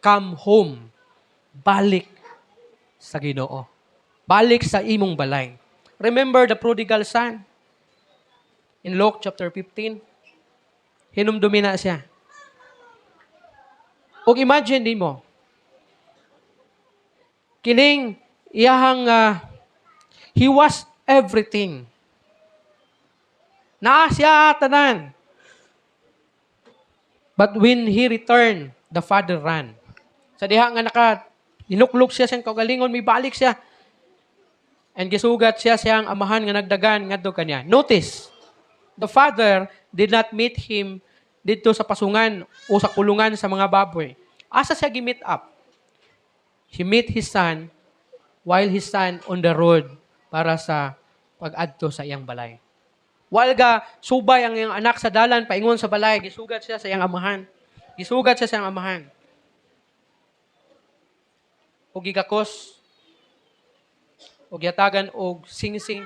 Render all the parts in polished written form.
Come home. Balik sa Ginoo. Balik sa imong balay. Remember the prodigal son? In Luke chapter 15, hinumdumi na siya. Ug imagine nimo, kining iyahang he was everything. Naa siya tanan. But when he returned, the father ran. Sa diha nga naka hinuklok siya siyang kaugalingon, may balik siya. And gisugat siya siyang amahan nga nagdagan ngadto kaniya. Notice, the father did not meet him didto sa pasungan o sa kulungan sa mga baboy. Asa siya gi-meet up? He meet his son while his son on the road para sa pag-adto sa iyang balay. While ga subay ang iyang anak sa dalan paingon sa balay, gisugat siya sa iyang amahan. Gisugat siya sa iyang amahan. O gigakos, o gihatagan og singsing,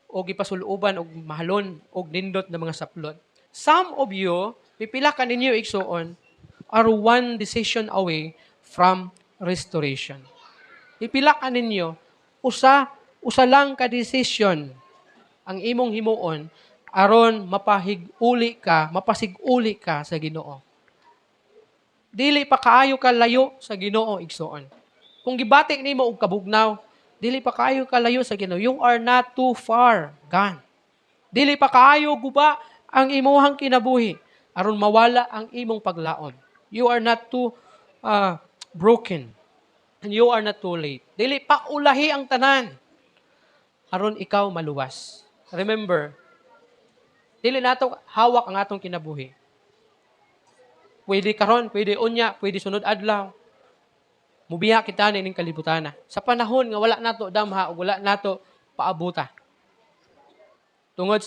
o gipasuluban og mahalon og nindot na mga saplot. Some of you, pipila ka ninyo, igsuon, are one decision away from restoration. Pipila ka ninyo, usa lang ka decision ang imong himuon aron mapahig-uli ka, mapasiguli ka sa Ginoo. Dili pa kaayo ka layo sa Ginoo, igsuon. Kung gibati nimo og kabugnaw, dili pa kaayo ka layo sa Ginoo. You are not too far gone. Dili pa kaayo guba ang imuhang kinabuhi aron mawala ang imong paglaom. You are not too broken and you are not too late. Dili pa ulahi ang tanan aron ikaw maluwas. Remember, dili nato hawak ang atong kinabuhi. Pwede karon, pwede unya, pwede sunod adlaw. Mubiya kita nining kalibutan sa panahon nga wala nato damha o wala nato paabuta. Tungod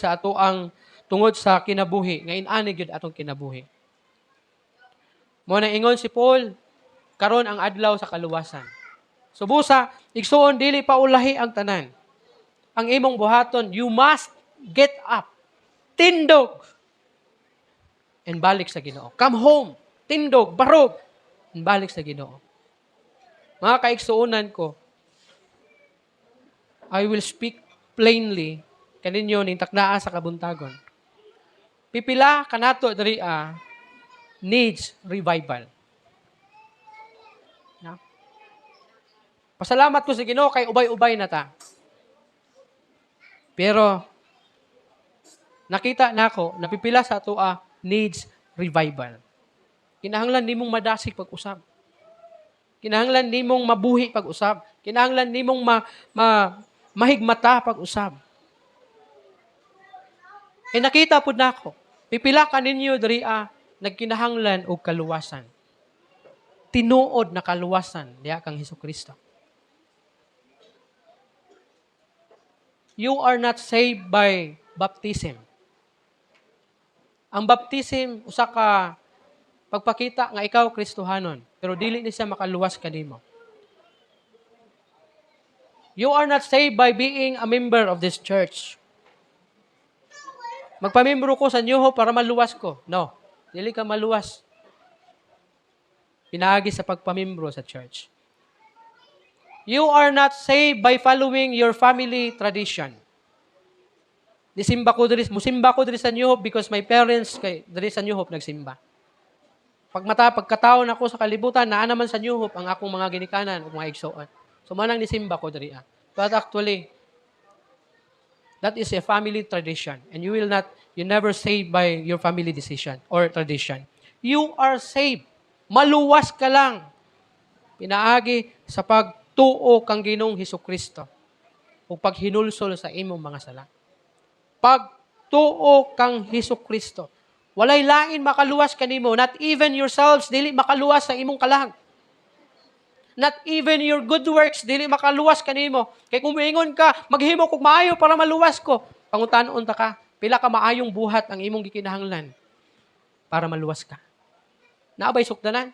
sa kinabuhi nga inani gyud atong kinabuhi. Mo na ingon si Paul, karon ang adlaw sa kaluwasan. So busa, igsuon, dili pa ulahi ang tanan. Ang imong buhaton, you must get up. Tindog. And balik sa Ginoo. Come home. Tindog, barog. And balik sa Ginoo. Mga kaigsuonan ko, I will speak plainly kaninyo ning taknaa sa kabuntagon. Pipila kanato diri needs revival. Na? Pasalamat ko sa Ginoo kay ubay-ubay na ta. Pero nakita nako napipila sa atoa needs revival. Kinahanglan nimong madasig pag-usab. Kinahanglan nimong mabuhi pag-usab. Kinahanglan nimong ma mahigmata pag-usab. E nakita pud nako, pipila ka ninyo diri nagkinahanglan og kaluwasan. Tinuod na kaluwasan diha kang Hesukristo. You are not saved by baptism. Ang baptism usa ka pagpakita nga ikaw Kristohanon, pero dili ni siya makaluwas kanimo. You are not saved by being a member of this church. Magpamembro ko sa New Hope para maluwas ko. No, dili ka maluwas pinaagi sa pagpamembro sa church. You are not saved by following your family tradition. Nisimba ko diri, musimba ko diri sa New Hope because my parents kay diri sa New Hope nagsimba. Pagmata, pagkataon ako sa kalibutan, naa naman sa New Hope ang akong mga ginikanan ug mga igsoon. So manang nisimba ko diri ah. But actually, that is a family tradition and you will not you never saved by your family decision or tradition. You are saved. Maluwas ka lang pinaagi sa pagtuo kang Ginoong Hesukristo ug paghinulsol sa imong mga sala. Pagtuo kang Hesukristo. Walay lain makaluwas kanimo, not even yourselves dili makaluwas sa imong kalag. Not even your good works dili makaluwas kanimo. Kay kung moingon ka, maghimo kog maayo para maluwas ko, pangutan-on ta ka, pila ka maayong buhat ang imong gikinahanglan para maluwas ka? Naa bay sukdanan?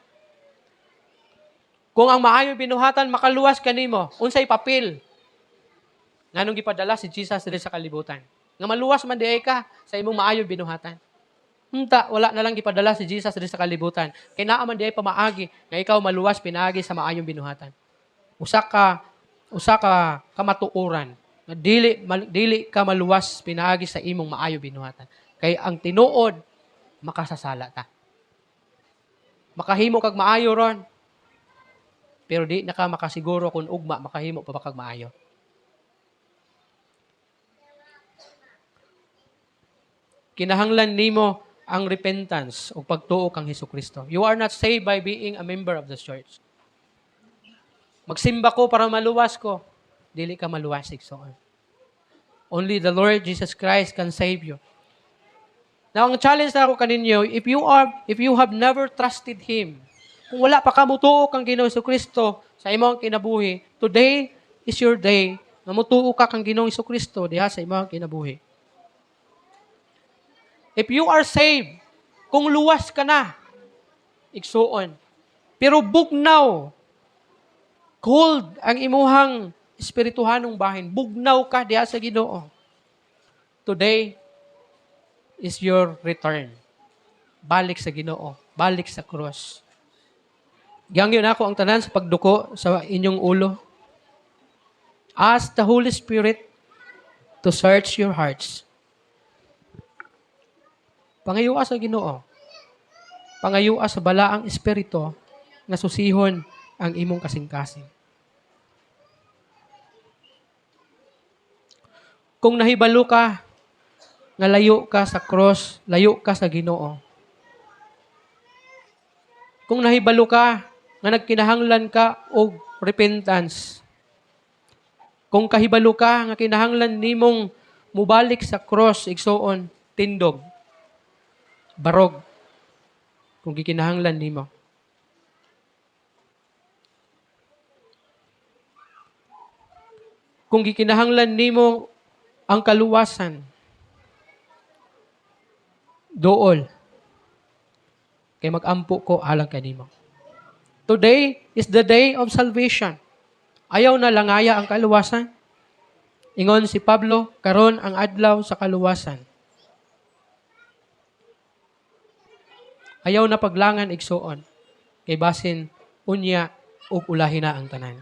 Kung ang maayong binuhatan makaluwas kanimo, unsay papel? Nganong gipadala si Jesus diri sa kalibutan? Nga maluwas man diay ka sa imong maayong binuhatan. Unta, wala na lang gipadala si Jesus diri sa kalibutan. Kay naa man diay pamaagi nga ikaw maluwas pinaagi sa maayong binuhatan. Usa ka kamatuoran nga dili ka maluwas pinaagi sa imong maayo binuhatan. Kay ang tinuod, makasasala ta. Makahimo kag maayo ron. Pero di na ka makasiguro kung ugma makahimo pa ba kag maayo. Kinahanglan nimo ang repentance o pagtuo kang Hesukristo. You are not saved by being a member of the church. Magsimba ko para maluwas ko. Dili ka maluwas, igsoon. Only the Lord Jesus Christ can save you. Now, ang challenge na ako kaninyo, if you have never trusted Him, kung wala pa ka mutuo kang Ginoong Kristo sa imong kinabuhi, today is your day nga mutuo ka kang Ginoong Kristo diha sa imong kinabuhi. If you are saved, kung luwas ka na, igsuon, pero bugnaw, cold ang imuhang espirituhanong bahin, bugnaw ka diha sa Ginoo, today is your return. Balik sa Ginoo, balik sa cross. Gihangyo nako ang tanan sa pagduko sa inyong ulo. Ask the Holy Spirit to search your hearts. Pangayua sa Ginoo. Pangayua sa Balaang Espiritu nga susihon ang imong kasing-kasing. Kung nahibalo ka nga layo ka sa cross, layo ka sa Ginoo. Kung nahibalo ka nga nagkinahanglan ka og repentance. Kung kahibalo ka nga kinahanglan nimong mubalik sa cross, igsuon, tindog, barog, kung gikinahanglan nimo. Kung gikinahanglan nimo ang kaluwasan, dool, kay mag-ampo ko alang kanimo. Today is the day of salvation. Ayaw na langaya ang kaluwasan. Ingon si Pablo, karon ang adlaw sa kaluwasan. Ayaw na paglangan, igsuon, kay basin unya ug ulahi na ang tanan.